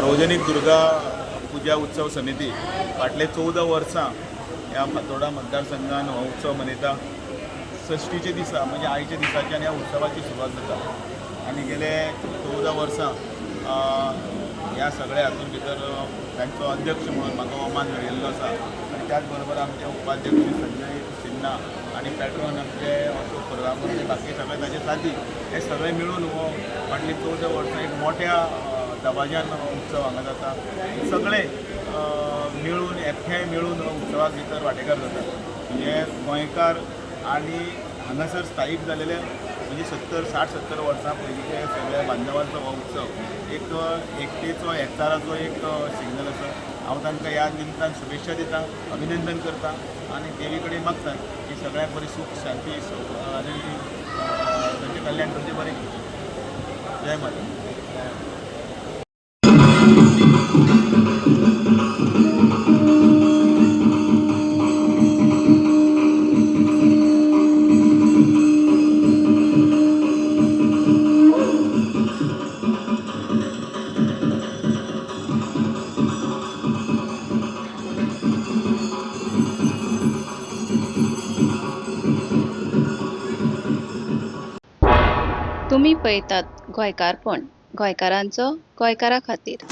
सार्वजनीक दुर्गा पुजा उत्सव समिती फाटले 14 वर्सां ह्या फातोर्डा मतदारसंघान हो उत्सव मनयता. षष्टीच्या दिसा, म्हणजे आयच्या दिसाच्यान ह्या उत्सवाची सुरवात जाता आनी गेले 14 वर्सां ह्या सगळ्या हातूंत भितर तांचो अध्यक्ष म्हणून म्हाका हो मान मेळिल्लो आसा. आनी त्याच बरोबर आमचे उपाध्यक्ष संजय सिन्हा आनी पॅट्रॉन आमचे अशोक परगांवकर आनी बाकी सगळे ताजे साथी, हे सगळे मिळून हो फाटलीं 14 वर्सां एक मोठ्या दबाज्यान हो उत्सव हांगा जाता. सगळे मिळून, एकठांय मेळून हो उत्सवाक भितर वांटेकार जातात. म्हणजे गोंयकार आनी हांगासर स्थायीक जालेले, म्हणजे 70, 60-70 वर्सां पयलींचे सगळ्या बांधवांचो हो उत्सव एक एकतेचो, एकचाराचो एक सिग्नल आसा. हांव तांकां ह्या निमतान शुभेच्छा दिता, अभिनंदन करता आनी देवी कडेन मागता की सगळ्यांक बरी सूख, शांती आनी तांचें कल्याण करचें, बरें करचें. जय माता. तुमी पळयतात गोंयकारपण, गोंयकारांचो, गोंयकारा खातीर.